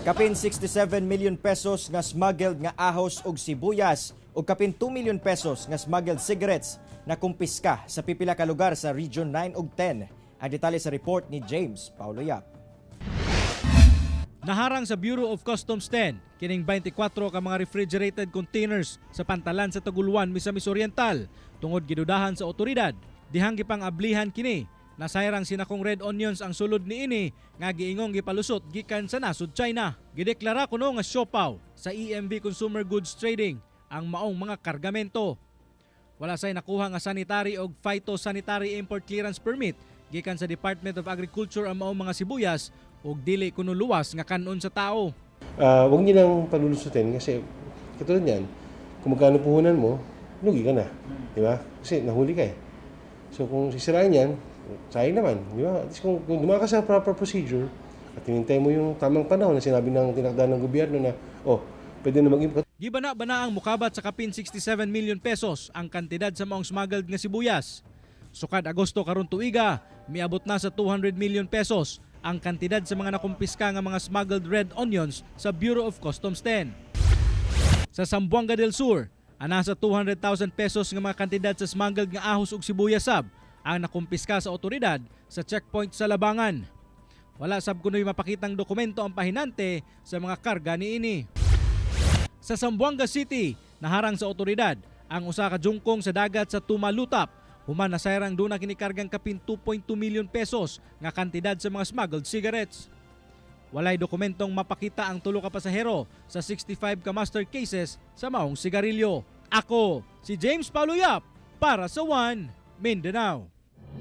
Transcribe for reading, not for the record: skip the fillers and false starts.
Kapin 67 million pesos nga smuggled nga ahos og sibuyas ug kapin 2 million pesos nga smuggled cigarettes na kumpiska sa pipila ka lugar sa Region 9 ug 10. Ang detalye sa report ni James Paulo Yap. Naharang sa Bureau of Customs 10 kining 24 ka mga refrigerated containers sa pantalan sa Taguluan, Misamis Oriental, tungod gidudahan sa otoridad dihang gipang ablihan kini. Nasayrang sinakong red onions ang sulod niini nga giingong gipalusot gikan sa nasod China. Gideklara kuno nga siopaw sa EMV Consumer Goods Trading ang maong mga kargamento. Wala say nakuha nga sanitary og phytosanitary import clearance permit gikan sa Department of Agriculture ang maong mga sibuyas ug dili kuno luwas nga kanon sa tao. Huwag niyo lang palulusutin kasi katulad niyan, kung magkano puhunan mo, lugi ka na. Di ba? Kasi nahuli ka eh. So kung sisirain yan, sayang naman. Di ba? At least kung dumaan ka sa proper procedure at hinintay mo yung tamang panahon na sinabi ng tinakda ng gobyerno na, oh, pwede na mag-import. Gibana-bana ang mukabat sa kapin 67 million pesos ang kantidad sa maong smuggled nga sibuyas. Sukad Agosto karon tuiga, miabot na sa 200 million pesos ang kantidad sa mga nakumpiska nga mga smuggled red onions sa Bureau of Customs 10. Sa Zamboanga del Sur, ana sa 200,000 pesos nga mga kantidad sa smuggled nga ahos ug sibuyas sab ang nakumpiska sa otoridad sa checkpoint sa Labangan. Wala sab kunoy mapakitang dokumento ang pahinante sa mga karga niini. Sa Zamboanga City, naharang sa otoridad ang usa ka jungkong sa dagat sa Tumalutap human nasayrang duna kini kargang kapin 2.2 million pesos nga kantidad sa mga smuggled cigarettes. Walay dokumentong mapakita ang tulo ka pasahero sa 65 ka master cases sa maong sigarilyo. Ako, si James Paulo Yap, para sa One Mindanao.